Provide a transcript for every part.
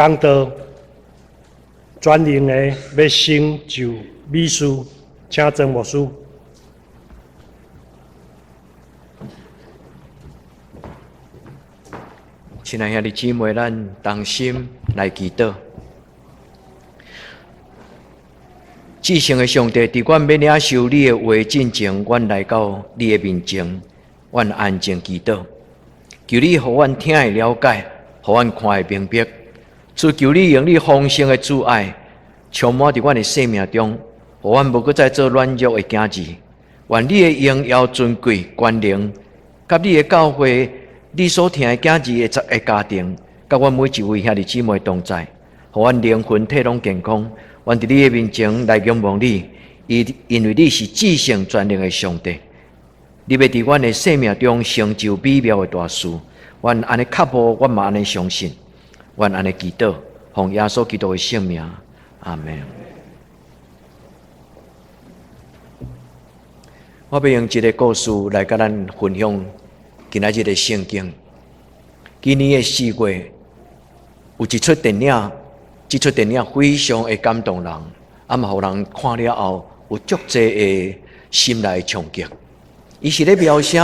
講道專任的欲成就美事，請曾牧師。親愛兄弟姊妹，咱同心來祈禱。至聖的上帝，佇阮欲領受你的話進前，阮來到你的面前，阮安靜祈禱，求你予阮聽會了解，予阮看會明白。主求你用你豐盛的慈愛，充滿佇阮的生命中，予阮無閣再做軟弱的囝兒。願你的榮耀尊貴權能，佮你的教會，你所疼的囝兒的十个家庭，佮阮每一位兄弟姊妹同在，予阮靈魂體攏健康。阮佇你的面前來仰望你，因為你是至聖全能的上帝。你欲佇阮的生命中成就美妙的大事，阮按呢渴慕，阮嘛按呢相信，阮按呢祈禱，奉耶穌基督的聖名，阿們。我欲用一个故事來佮咱分享今仔日的聖經。今年的4月，有一齣電影，這齣電影非常的感動人，啊嘛，予人看了後有足濟的心內衝擊。伊是咧描寫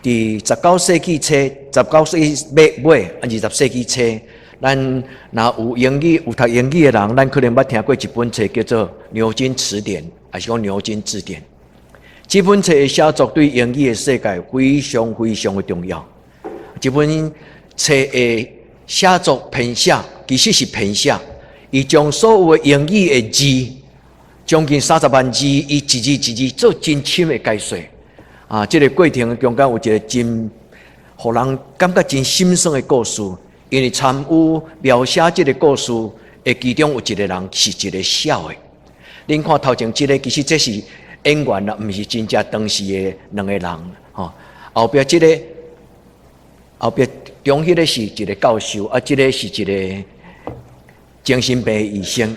佇19世紀初、19世紀尾尾，啊20世紀初，咱若有英語、有讀英語的人，咱可能捌聽過一本冊叫做《牛津詞典》，抑是講《牛津字典》。這本冊的寫作對英語的世界非常非常的重要。這本冊的寫作編寫其實是編寫，伊將所有的英語的字，將近30萬字，伊一字一字做真深的解說。啊，這个過程中間有一个真，予人感覺真心酸的故事，因為參與描寫這个故事的其中有一个人是一个痟的。恁看頭前這个，其實這是演員啦，毋是真正當時的兩个人。吼，後壁這个，後壁中彼个是一个教授，啊，這个是一个精神病醫生。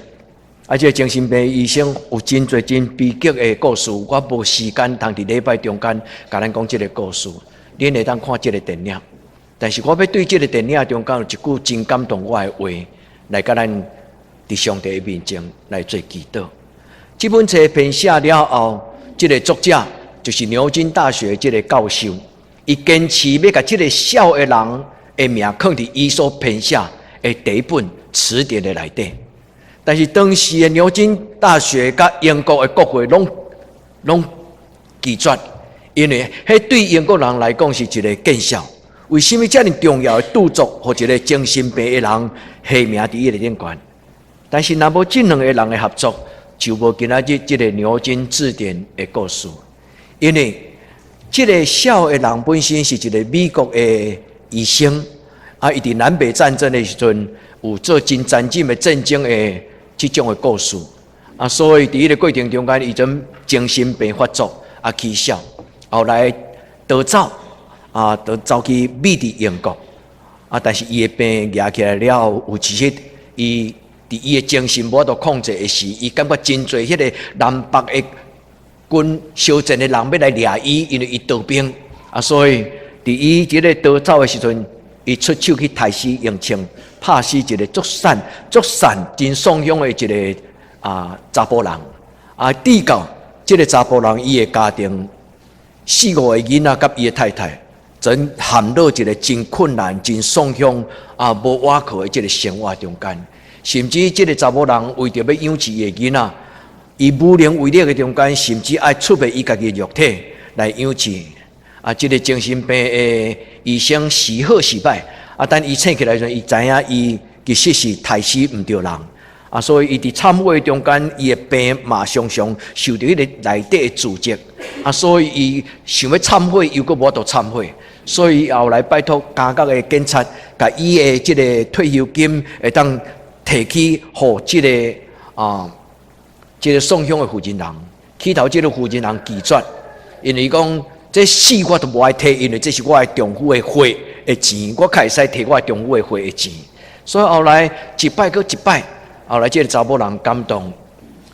啊，這个精神病醫生有真濟真悲劇的故事，我無時間通佇禮拜中間共咱講這个故事。恁會當看這个電影，但是我欲對這个電影中間有一句真感動我的話，來共咱佇上帝的面前來做祈禱。這本冊編寫了後，這个作者就是牛津大學這个教授，伊堅持欲共這个痟的人的名囥佇伊所編寫的第一本詞典的內底。但是當時的牛津大學佮英國的國會攏攏拒絕，因為彼對英國人來講是一个見笑。為啥物遮爾重要的著作，予一个精神病的人下名佇伊个頂懸？但是若無這兩个人的合作，就無今仔日這个牛津字典的故事。因為這个痟的人本身是一个美國的醫生，啊，伊佇南北戰爭的時陣有做真殘忍的戰爭的這種的故事，啊，所以佇彼个過程中間，伊陣精神病發作，啊，起痟，後來逃走，啊，就走去秘佇英國，啊，但是伊的病嚴起來了後，有一日，伊佇伊的精神無法度控制的時，伊感覺真濟彼个南北的軍相戰的人欲來掠伊，因為伊逃兵，啊，所以佇伊這个逃走的時陣，伊出手去刣死用槍拍死一个足散、足散、真爽兇的一个啊查埔人，啊，直到這个查埔人伊的家庭四五个囡仔佮伊的太太，正陷入一个真困難、真喪凶啊無倚靠的這个生活中間，甚至這个查某人為著欲養育伊的囡仔，伊無能為力的中間，甚至愛出賣伊家己的肉體來養育。啊，這个精神病的醫生時好時歹，啊，等伊醒起來時陣，伊知影伊其實是刣死毋著人，啊，所以伊佇懺悔中間，伊的病嘛常常受著彼个內底的自責，啊，所以伊想欲懺悔，又閣無法度懺悔，所以後來拜託監獄的警察，共伊的這个退休金會當提去予這个啊，這个喪鄉的負責人，起頭這个負責人拒絕，因為講這死我都無愛提，因為這是我的丈夫的血的錢，我較會使提我的丈夫的血的錢。所以後來一擺閣一擺，後來這个查某人感動，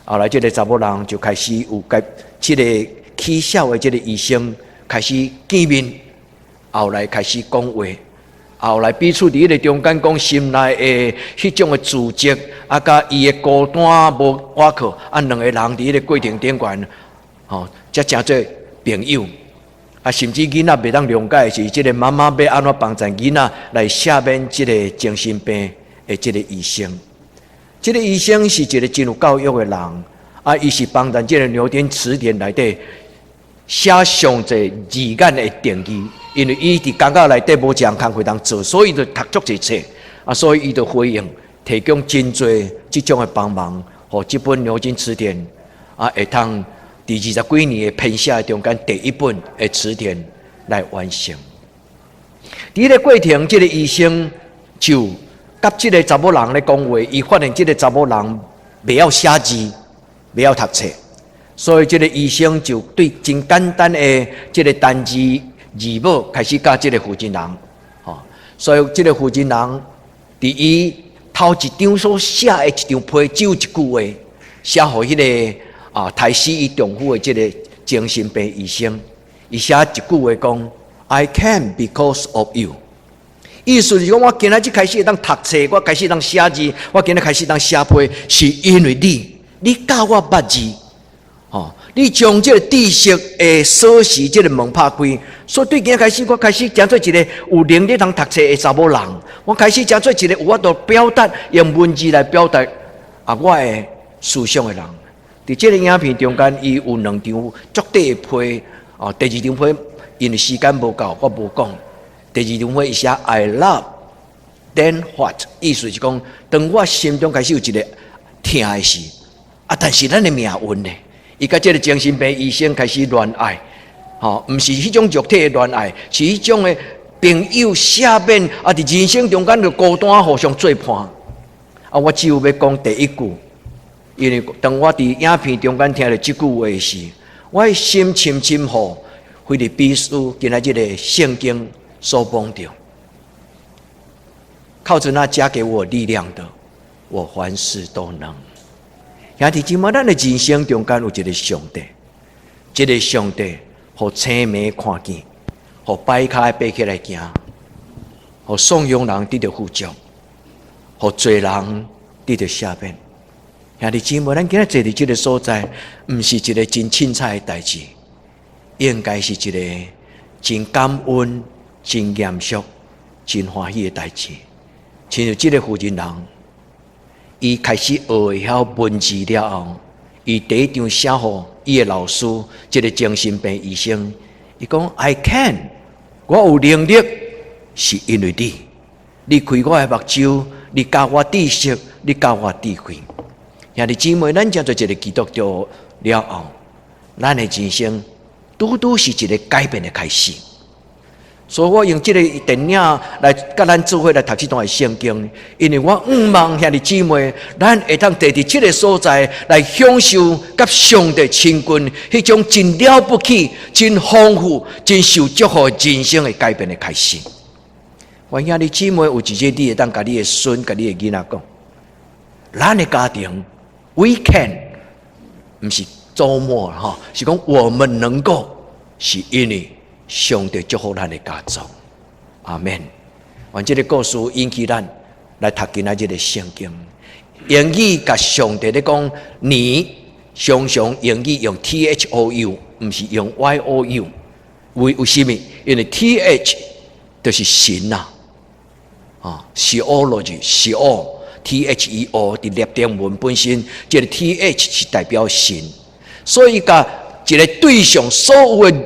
後來這个查某人就開始有共這个起痟的這个醫生開始見面，後來開始講話，後來彼此佇彼个中間講心內的彼種的自責，啊，佮伊的孤單無倚靠，啊，兩個人佇彼个過程頂懸，吼，才成做朋友。啊，甚至囡仔袂當諒解的是，這個媽媽欲按怎幫助囡仔來赦免這個精神病的這個醫生。這個醫生是一個真有教育的人，啊，伊是幫助這個牛津詞典內底寫上濟字眼的定義，因為伊佇監獄內底無一項工課通做，所以就讀足濟冊，啊，所以伊就回應提供真濟這種的幫忙，予這本牛津詞典啊，會通佇二十幾年的編寫的中間第一本的詞典來完成。佇彼個過程，這個醫生就佮這個查某人咧講話，伊發現這個查某人袂曉寫字，袂曉讀冊，所以這個醫生就對真簡單的這個單字字母開始教這個婦人人，吼，所以這個婦人人佇伊頭一張所寫的一張批，只有一句話，寫予彼個啊，刣死伊丈夫的這個精神病醫生，伊寫一句話講：I can because of you。意思是講，我今仔日開始會當讀冊，我開始當寫字，我今仔開始當寫批，是因為你，你教我捌字，吼，你將這個知識的鎖匙，這個門拍開，所以對今仔開始，我開始成做一個有能力通讀冊的查某人，我開始成做一個有法度表達用文字來表達啊我的思想的人。佇這個影片中間，伊有兩張足短的批，哦，第二張批因為時間無夠，我無講。第二張批伊寫 I love then what？意思是講，當我心中開始有一個疼的時，啊，但是咱的命運呢？伊佮這個精神病醫生開始戀愛，吼，毋是彼種肉體的戀愛，是彼種的朋友赦免，啊，佇人生中間的孤單互相做伴。啊，我只有欲講第一句，因為當我佇影片中間聽著這句話時，我的心深深予腓立比書今仔日的聖經所摸著。靠著那加給我力量的，我凡事都能。兄弟姊妹，咱的人生中間有一個上帝，這個上帝予青盲看見，予跛跤的爬起來行，予喪養人得著富足，予罪人得著赦免。兄弟姊妹，咱今仔坐佇這個所在，毋是一個真凊彩的代誌，應該是一個真感恩、真嚴肅、真歡喜的代誌。親像這個婦人人，伊開始學會曉文字了後，伊第一張寫予伊的老師，這個精神病醫生，伊講：I can，我有能力，是因為你，你開我的目睭，你教我知識，你教我智慧。兄弟姊妹，咱成做一個基督徒了後，咱的人生拄拄是一個改變的開始。所以我用這個電影來佮咱做伙來讀這段的聖經，因為我向望兄弟姊妹，咱會當佇這個所在來享受佮上帝親近，彼種真了不起、真豐富、真受祝福人生的改變的開始。願兄弟姊妹有一日，你會當共你的孫、共你的囡仔講，咱的家庭，we can，毋是週末吼，是講我們能夠，是因為上帝祝福咱的家族，阿門。願這個故事引起咱來讀今仔日的聖經。英語共上帝咧講，你常常英語用 THOU，毋是用 YOU。為啥物？因為 TH 就是神啊，啊，theology，是 O，THEO 佇拉丁文本身，這個 TH 是代表神，所以共一個對象，所有的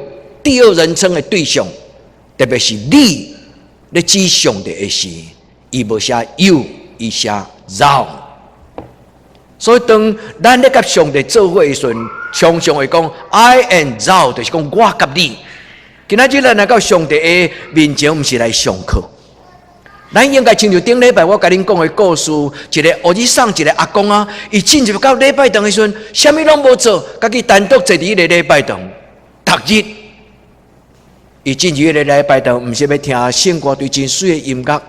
第二人稱的對象，特別是你，咧指上帝的時，伊無寫 you，伊寫 thou。所以當咱咧佮上帝做伙的時陣，常常會講 I and thou，就是講我佮你。今仔日咱來到上帝的面前，毋是來上課。咱應該親像頂禮拜我共恁講的故事，一個烏日送一個阿公啊，伊進入到禮拜堂的時陣，啥物攏無做，家己單獨坐佇彼個禮拜堂，逐日。伊進入彼個禮拜堂，毋是欲聽聖歌隊真媠的音樂，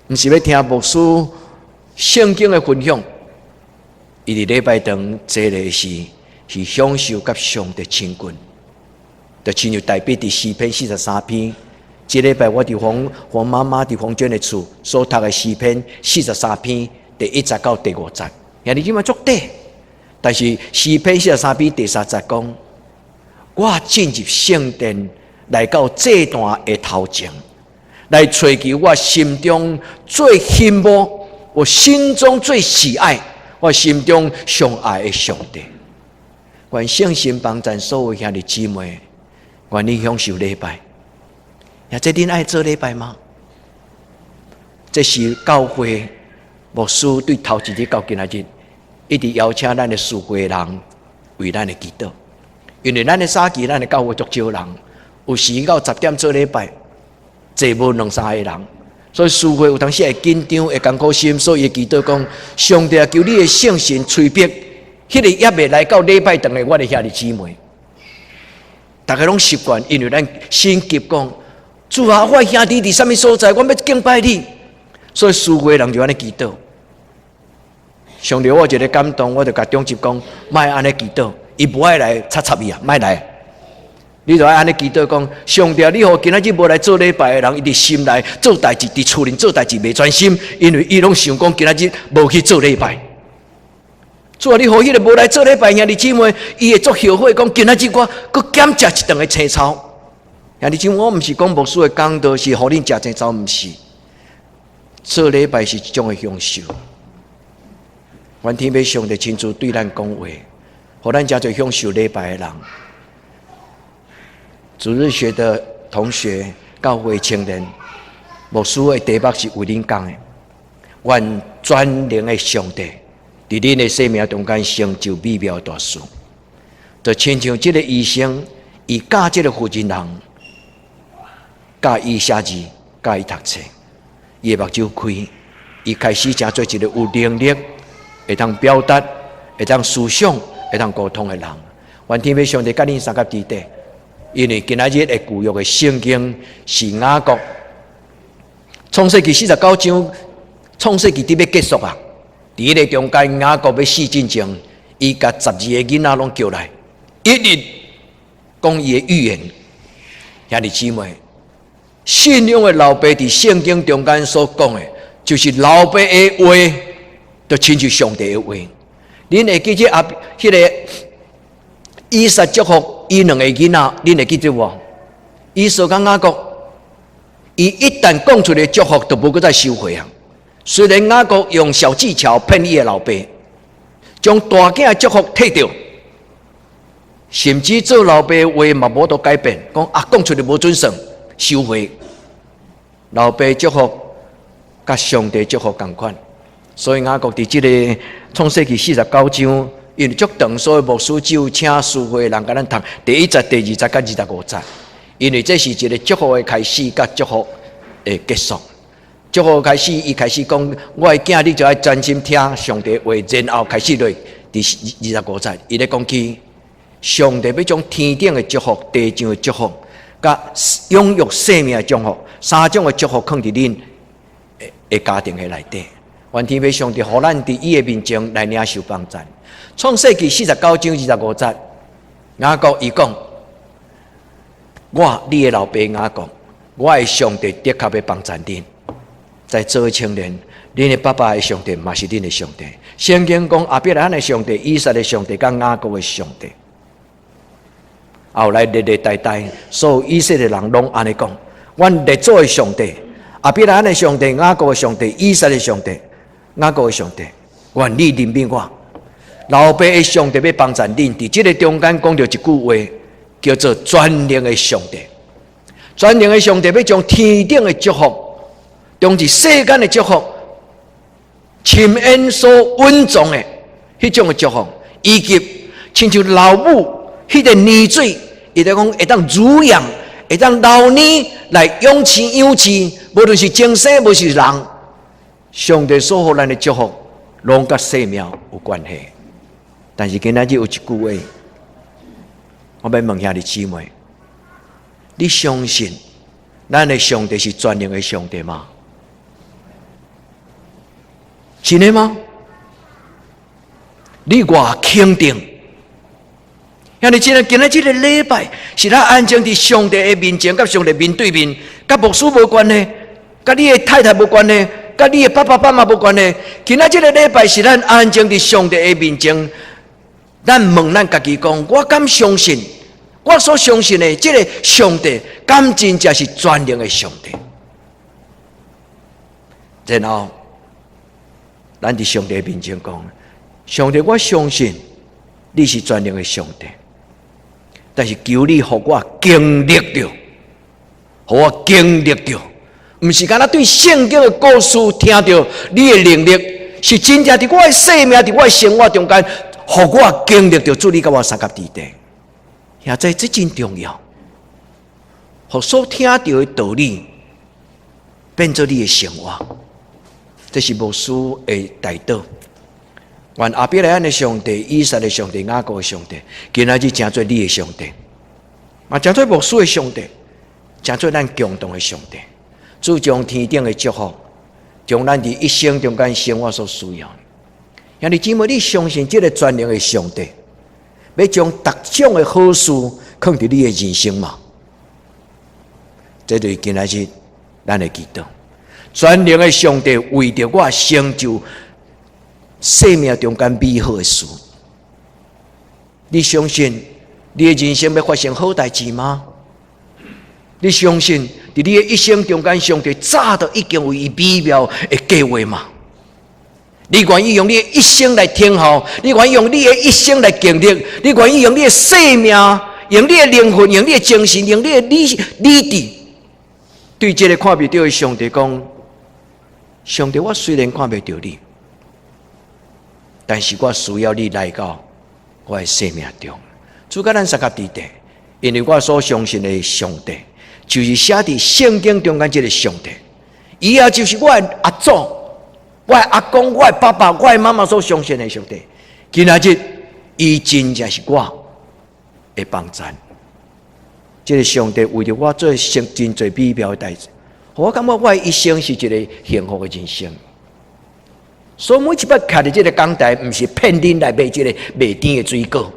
毋是欲聽牧師聖經的分享。伊佇禮拜堂坐的是享受佮上帝親近，就親像大衛佇詩篇43篇這禮拜我佇黃黃媽媽佇黃娟的厝所讀的詩篇43篇第一節到第五節，兄弟姊妹足短，但是詩篇四十三篇第三節講：我進入聖殿來到祭壇的頭前，來揣求我心中最欣慕，我心中最喜愛，我心中上愛的上帝。願聖心幫贊所有兄弟姊妹，願你享受禮拜。也這恁愛做禮拜嗎？這是教會牧師對頭一日到今仔日，一直邀請咱的司會人為咱的祈禱。因為咱的早期，咱的教會足少人，有時到10點做禮拜，坐無兩三個人，所以司會有當時會緊張，會艱苦心，所以會祈禱講：上帝啊，求你的聖神催逼，彼個猶未來到禮拜堂的我的兄弟姊妹，逐家攏習慣，因為咱心急講：主啊，我兄弟佇啥物所在？我欲敬拜你。所以司會人就按呢祈禱。上帝，我一个感動，我就共長執講，莫按呢祈禱，伊無愛來插插伊啊，莫來。你就愛按呢祈禱講，上帝，你予今仔日無來做禮拜的人，伊佇心內做代誌，佇厝裡做代誌袂專心，因為伊攏想講今仔日無去做禮拜。主啊，你予彼个無來做禮拜兄弟姊妹，伊會足後悔講今仔日我閣減食一頓的青草。兄弟姊妹，我毋是講牧師的講道是予恁食青草，毋是。做禮拜是一種的享受。願天父上帝親自對咱講話，予咱誠濟享受禮拜的人。主日學的同學、教會青年，牧師的題目是為恁講的。願全能的上帝佇恁的生命中間成就美妙大事，就親像這个醫生，伊教這个婦人人，教伊寫字，教伊讀冊，伊的目睭開，伊開始成做一个有能力，會當表達、會當思想、會當溝通的人。願天父上帝佮恁相佮佇底，因為今仔日的舊約的聖經是雅各創世記49章，創世記佇欲結束啊！佇彼个中間，雅各欲死進前，伊共12個囡仔攏叫來，一一講伊的預言。兄弟姊妹，信仰的老爸佇聖經中間所講的，就是老爸的話，就親像上帝的話。恁會記得啊？彼个以撒祝福伊兩个囡仔，恁會記得無？以掃佮雅各，伊一旦講出來祝福，就無閣再收回啊。雖然雅各用小技巧騙伊的老爸，將大囝的祝福提著，甚至做老爸的話嘛無得改變，講啊講出來無準算，收回。老爸祝福佮上帝祝福仝款，所以雅各佇這个創世記49章，因為足長，所以牧師只有請司會人共咱讀第一節、第二節佮25節，因為這是一个祝福的開始，佮祝福的結束。祝福開始，伊開始講，我的囝，你就愛專心聽上帝話，然後開始落佇25節，伊咧講起上帝欲將天頂的祝福、地上的祝福、佮永續生命的祝福，三種的祝福囥佇恁的家庭的內底。願天父上帝予咱佇伊的面前來領受幫贊。創世記49章25節，雅各伊講：我你的老爸雅各，我的上帝的確欲幫贊恁。在座的青年，恁的爸爸的上帝嘛是恁的上帝。聖經講亞伯拉罕的上帝、以撒的上帝、佮雅各的上帝。後來歷歷代代，所有以色列人攏按呢講：阮列祖的上帝、亞伯拉罕的上帝、雅各的上帝、以撒的上帝、雅各的上帝，願你憐憫我。老爸的上帝欲幫贊恁，佇這个中間講著一句話，叫做全能的上帝。全能的上帝欲將天頂的祝福，將佇世間的祝福，深淵所蘊藏的彼種的祝福，以及親像老母彼个奶水，伊咧講會當滋養，會當流奶來養生養生，無論是眾生，無是人，上帝所予咱的祝福，攏佮生命有關係。但是今仔日有一句話，我欲問兄弟姊妹：你相信咱的上帝是全能的上帝嗎？真的嗎？你偌肯定？兄弟姊妹，今仔這个禮拜是咱安靜佇上帝的面前，佮上帝面對面，佮牧師無關係，佮你的太太無關係，佮你的爸爸媽媽無關係。今仔這个禮拜是咱安靜佇上帝的面前，咱問咱家己講：我敢相信，我所相信的這个上帝，敢真正是全能的上帝？然後，咱佇上帝面前講：上帝，我相信你是全能的上帝，但是求你予我經歷著，予我經歷著，毋是干焦對聖經的故事聽著你的能力，是真正佇我的生命、佇我的生活中間，予我經歷著主你佮我相佮佇咧。兄弟，這真重要，予所聽著的道理變做你的生活。這是牧師的代禱。願亞伯拉罕的上帝、以撒的上帝、雅各的上帝，今仔日成做你的上帝，嘛成做牧師的上帝，成做咱共同的上帝。主將天頂的祝福，將咱佇一生中間生活所需要。兄弟姊妹，你相信這个全能的上帝，欲將逐種的好事囥佇你的人生嗎？這就是今仔日咱的祈禱。全能的上帝為著我成就生命中間美好的事，你相信你的人生欲發生好代誌嗎？你相信佇你的一生中間，上帝早就已經有伊美妙的計劃嗎？你願意用你的一生來聽候？你願意用你的一生來經歷？你願意用你的生命、用你的靈魂、用你的精神、用你的理智，對這个看袂著的上帝講：上帝，我雖然看袂著你，但是我需要你來到我的生命中。主佮咱相佮佇咧，因為我所相信的上帝，就是寫佇聖經中間這个上帝，伊也就是我的阿祖、我的阿公、我的爸爸、我的媽媽所相信的上帝。今仔日，伊真正是我的幫贊。這个上帝為著我做成真濟美妙的代誌，我感覺我的一生是一个幸福的人生。所以每一擺徛佇這个講台，毋是騙恁來買這个袂甜的水果。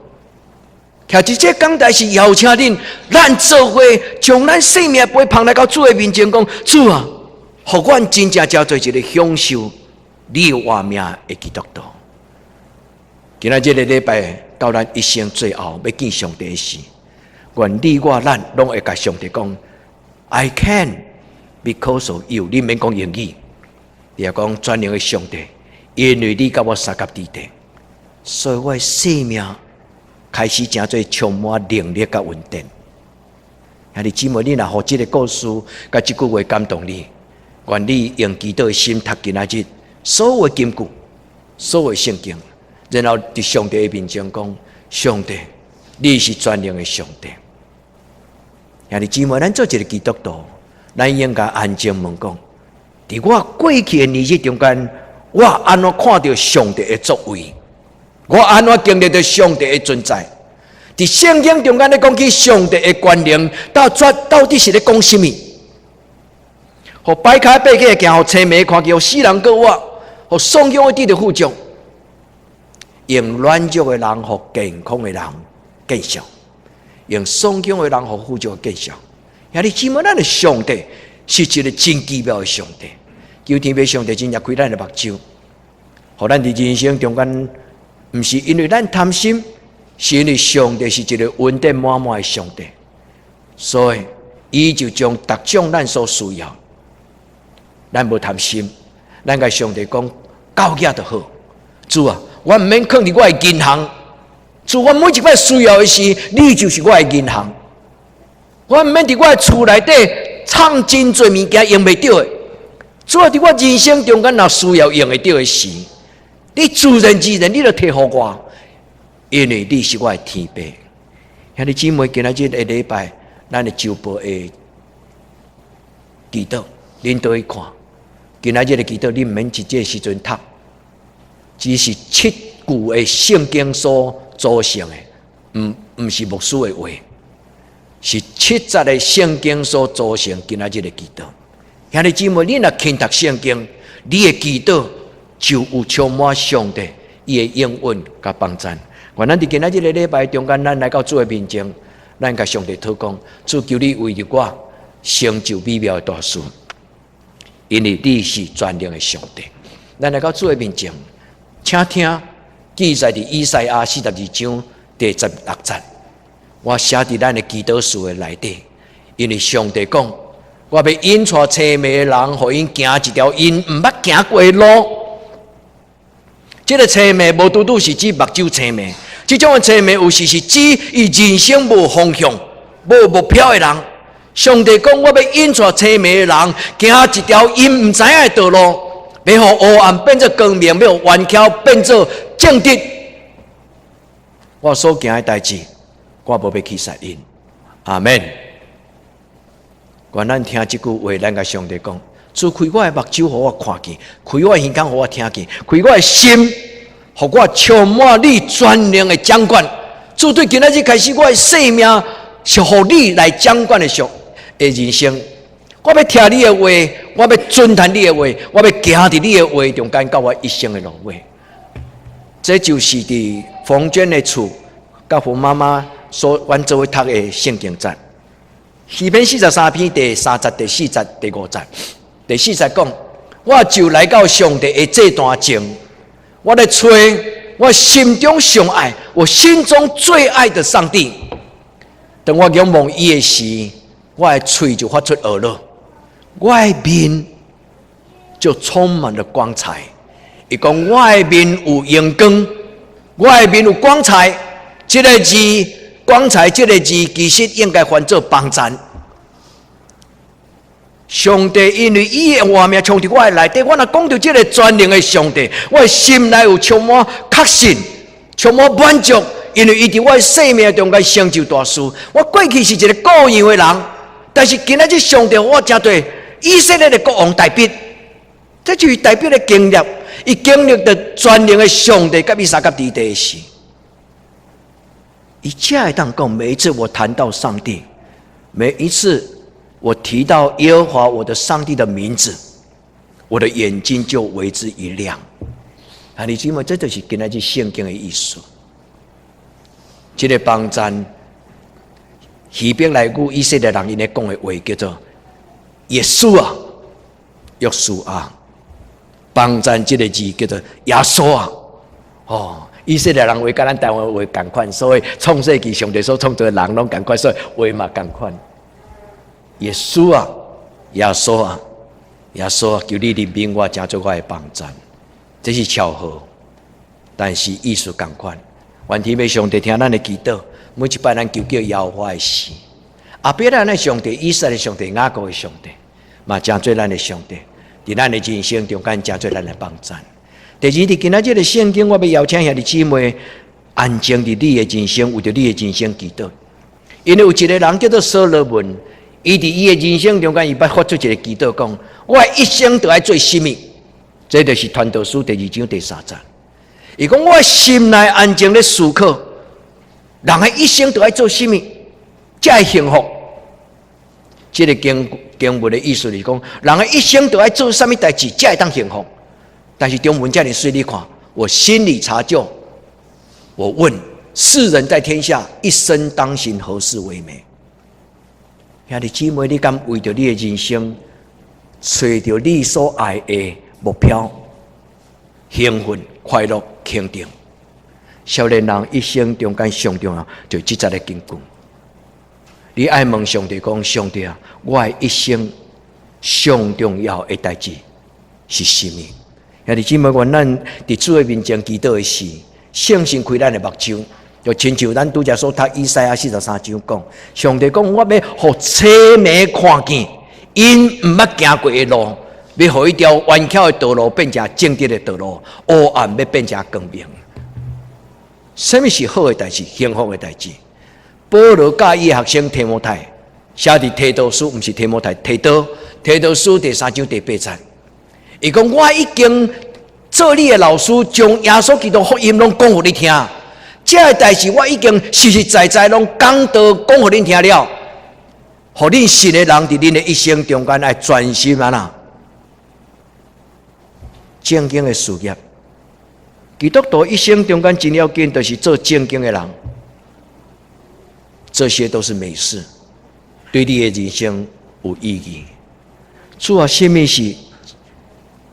徛佇這个講台是邀請恁，咱做伙將咱生命杯捧來到主的面前，講主啊，予阮真正成做一个享受你的活命的基督徒。今仔這个禮拜到咱一生最後欲見上帝時，願你我咱攏會共上帝講：I can because of you。你毋免講英語，你也講全能的上帝，因為你佮我相佮佇咧，所以我的生命開始成做充滿能力佮穩定。兄弟姊妹，你若予這个故事佮這句話感動你，願你用祈禱的心讀今仔日所有的金句、所有的聖經，然後佇上帝的面前講：上帝，你是全能的上帝。兄弟姊妹，咱做一个基督徒，咱應該安靜問講：佇我過去的年日中間，我按怎看著上帝的作為？我按怎經歷著上帝的存在？佇聖經中間咧講起上帝的權能，到底是咧講啥物？予擺跤爬起來行，予青盲看見，予死人閣活，予喪養的得著富足，用軟弱的人予健康的人見效，用喪養的人予富足的見效。兄弟姊妹，咱的上帝是一个真奇妙的上帝。求天父上帝真正開咱的目睭，予咱佇人生中間，毋是因為咱貪心，是因為上帝是一个恩典滿滿的上帝，所以伊就將逐種咱所需要，咱無貪心，咱共上帝講夠額就好。主啊，我毋免囥佇我的銀行，主，我每一擺需要的時，你就是我的銀行。我毋免佇我的厝內底藏真濟物件用袂著的。主啊，佇我人生中間若需要用會著的時，你自然自然你就提予我，因為你是我的天父。兄弟姊妹，今仔日的禮拜，咱的週報的祈禱，恁倒去看。今仔日的祈禱，你毋免佇這个時陣讀，只是七句的聖經所組成的，毋是牧師的話，是七節的聖經所組成。今仔日的祈禱，兄弟姊妹，你若勤讀聖經，你的祈禱就有充滿上帝伊的應允佮幫贊。願咱佇今仔日個禮拜中間，咱來到主的面前，咱共上帝禱講：主，求你為著我成就美妙的大事，因為你是全能的上帝。咱來到主的面前，請聽記載佇以賽亞42章第16節。我寫佇咱的祈禱書的內底，因為上帝講，我欲引帶青盲的人，予𪜶行一條𪜶毋捌行過的路。這个青盲無拄拄是指目睭青盲，這種的青盲有時是指伊人生無方向、無目標的人。上帝講，我欲引帶青盲的人行一條𪜶毋知影的道路，欲予黑暗變做光明，欲予彎曲變做正直。我所行的代誌，我無欲去殺𪜶。阿門。願咱聽這句話，咱共上帝講：主開我的目睭，予我看見；開我的耳孔，予我聽見；開我的心，予我充滿你全能的掌管。主對今仔日開始，我的生命是予你來掌管的上的人生。我欲聽你的話，我欲遵行你的話，我欲行佇你的話中間，到我一生的落尾。這就是佇馮娟的厝，佮馮媽媽所阮做伙讀的聖經節。詩篇43篇第三節、第四節、第五節。第四節講，我就來到上帝的祭壇前，我來揣我心中上愛，我心中最愛的上帝。當我仰望伊的時，我的喙就發出呵咾，我的面就充滿了光彩。伊講我的面有榮光，我的面有光彩。這个字，光彩這个字，其實應該翻做幫贊。上帝因為伊的活命藏佇我的內底，我若講著這个全能的上帝，我的心內有充滿確信，充滿滿足，因為伊佇我的生命中間成就大事。我過去是一个羔羊的人，但是今仔日上帝予我成做以色列的國王大衛，這就是大衛的經歷。伊經歷著全能的上帝佮伊相佮佇地時，伊才會當講，每一次我談到上帝，每一次我提到耶和華我的上帝的名字，我的眼睛就為之一亮。啊，你知無？這就是今仔日聖經的意思。這个幫贊希伯來語以色列人𪜶咧講的話叫做耶書亞，約書亞。幫贊這个字叫做耶穌啊。哦，以色列人話佮咱台灣話仝款，所以創世記上帝所創造的人攏仝款，所以話嘛仝款。耶書亞，耶穌啊，耶穌啊，求你憐憫我，成做我的幫贊，這是巧合，但是意思仝款。願天父上帝聽咱的祈禱，每一擺咱求叫耶和華的時，亞伯拉罕的上帝、以撒的上帝、雅各的上帝，嘛成做咱的上帝，佇咱的人生中間成做咱的幫贊。第二，佇今仔這个聖經，我欲邀請兄弟姊妹安靜佇你的人生，為著你的人生祈禱。因為有一个人叫做所羅門，伊佇伊的人生中間，伊捌發出一个祈禱，講：我一生都愛做啥物？這就是傳道書第二章第三節。伊講我心內安靜咧思考，人的一生都愛做啥物，才會幸福？這个經經文的意思是講，人的一生都愛做啥物代誌，才會當幸福？但是中文遮爾媠，你看，我心裡查究，我問世人在天下一生當行何事為美？兄弟姊妹，你敢為著你的人生，揣著你所愛的目標、興奮、快樂、肯定？少年人一生中間上重要，就這節的經句。你愛問上帝講：上帝啊，我的一生上重要的代誌是啥物？兄弟姊妹，願咱佇主的面前祈禱的時，聖神開咱的目睭，就親像咱拄才所讀以賽亞四十三章講，上帝講我欲予青盲看見，𪜶毋捌行過的路，欲予彼條彎曲的道路變成正直的道路，黑暗欲變成光明。啥物是好的代誌？幸福的代誌？保羅教伊的學生提摩太，寫佇提多書，毋是提摩太，提多，提多書第三章第八節。伊講我已經做你的老師，將耶穌基督福音攏講予你聽。這个代誌我已經實實在在攏講道講予恁聽了，予恁信的人佇恁的一生中間愛專心按怎正經的事業。基督徒一生中間真要緊，就是做正經的人。這些都是美事，對你的人生有意義。主啊，啥物是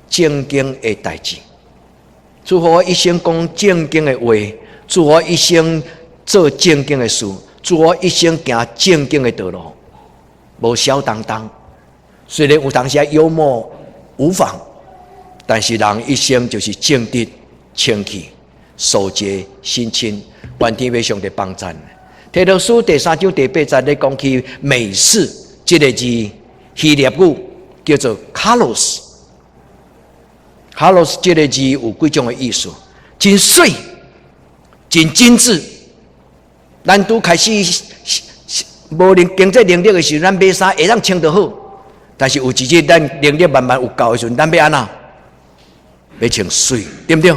正經的代誌？主予我一生講正經的話，主予我一生做正經的事，主予我一生行正經的道路，無痟當當。雖然有當時幽默無妨，但是人一生就是正直、清氣、素潔、心清，願天父上帝幫贊。提多書第三章第八節咧講起美事這个字，希臘語叫做 kalos。kalos 這个字有幾種的意思，真媠、真精緻。咱拄開始無能經濟能力的時陣，咱買衫會當穿得好。但是有一日咱能力慢慢有夠的時陣，咱欲按怎？欲穿媠，對毋對？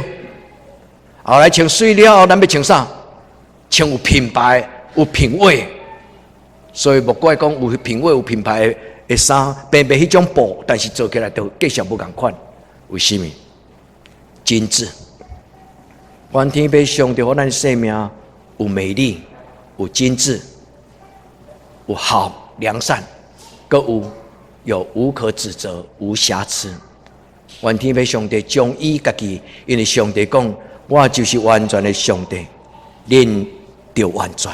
後來穿媠了後，咱欲穿啥？穿有品牌、有品味。所以莫怪講有品味、有品牌的衫，平平彼種布，但是做起來就價錢無仝款。為啥物？精緻。願天父上帝予咱生命有美麗、有精緻、有好良善，閣有無可指責、無瑕疵。願天父上帝將伊家己，因為上帝講，我就是完全的上帝，恁就完全。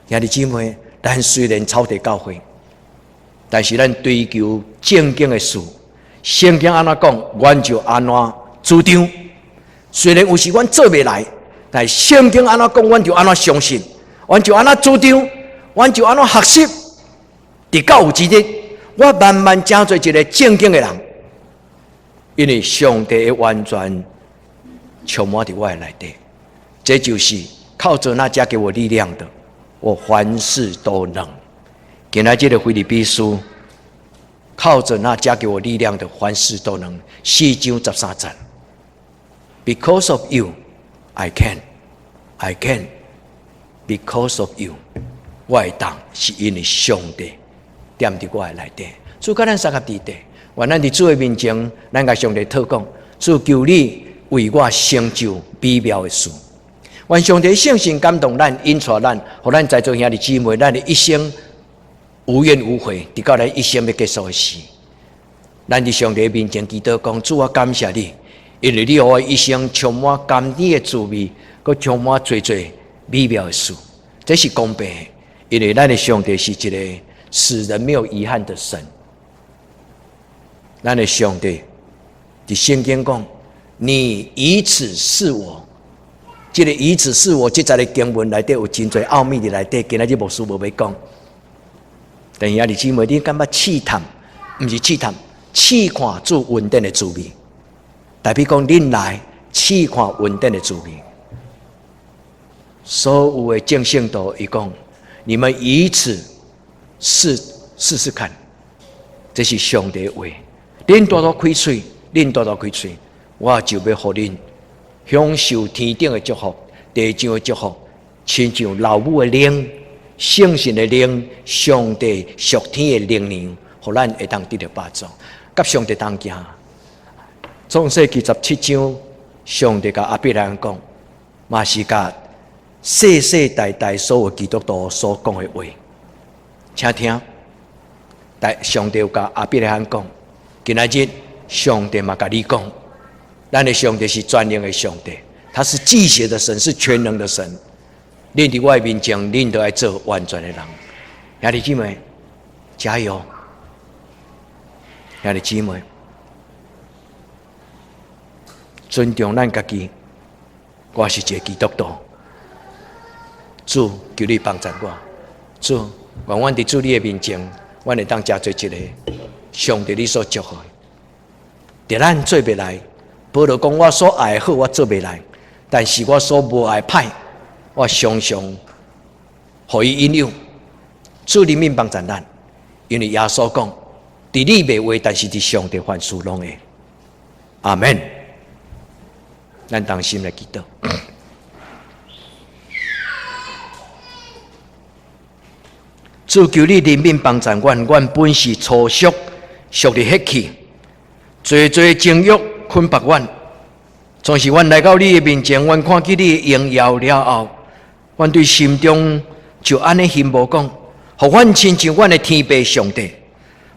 兄弟姊妹，咱雖然草地教會，但是咱追求正經的事。聖經按怎講，阮就按怎主張。雖然有時阮做袂來，但是聖經按怎講，阮就按怎相信，阮就按怎主張，阮就按怎學習。直到有一日，我慢慢成做一個正經的人，因為上帝的完全充滿佇我的內底。這就是靠著那加給我力量的，我凡事都能。今仔這个腓立比書，靠著那加給我力量的，凡事都能。四章十三節。Because of you, I can, I can. Because of you，我會當是因為上帝踮佇我的內底。主佮咱相佮佇底，願咱佇主的面前，咱共上帝禱告，主求你為我成就美妙的事。願上帝聖神感動咱，引帶咱，予咱在座兄弟姊妹，咱的一生無怨無悔，直到咱一生欲結束的時。咱佇上帝面前祈禱講，主，我感謝你，因為你予我一生充滿甘甜的滋味，閣充滿濟濟美妙的事。這是公平的，因為咱的上帝是一個使人沒有遺憾的神。咱的上帝佇聖經講，你以此試我，這个以此試我，這節的經文內底有真濟奧秘佇內底，今仔日牧師無欲講。但是兄弟姊妹，你感覺試探，毋是試探，試看主恩典的滋味。代表講，恁來試看恩典的滋味。所有的眾聖徒，伊講，你們以此試試試看，這是上帝的話。恁大大開喙，恁大大開喙，我就欲予恁享受天頂的祝福，地上的祝福，親像老母的靈、聖神的靈、上帝屬天的靈糧，予咱會當得著飽足，佮上帝同行。創世記十七章，上帝共亞伯拉罕講，嘛是共世世代代所有基督徒所講的話，請聽。但上帝有共亞伯拉罕講，今仔日上帝嘛共你講，咱的上帝是全能的上帝，他是忌邪的神，是全能的神。恁佇我的面前，恁都愛做完全的人。兄弟姊妹，加油！兄弟姊妹，尊重咱家己，我是一個基督徒。主，求你幫贊我。主，願阮佇主你的面前，阮會當成做一個上帝你所祝福的。佇咱做袂來，保羅講我所愛的好，我做袂來；但是我所無愛歹，我常常予伊引誘。主憐憫幫贊咱，因為耶穌講：佇你袂會，但是佇上帝凡事攏會。阿門。咱同心來祈禱。主求你憐憫幫贊阮，阮本是粗俗，屬佇血氣，濟濟情欲捆縛阮。總是阮來到你的面前，阮看見你的榮耀了後，阮對心中就按呢希望講，予阮親像阮的天父上帝。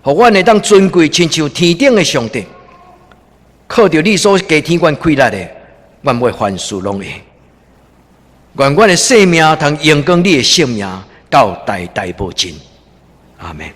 予阮會當尊貴，親像天頂的上帝。靠著你所加添阮氣力的，阮欲凡事攏會。願阮的生命通榮光你的聖名，到代代無盡。阿門。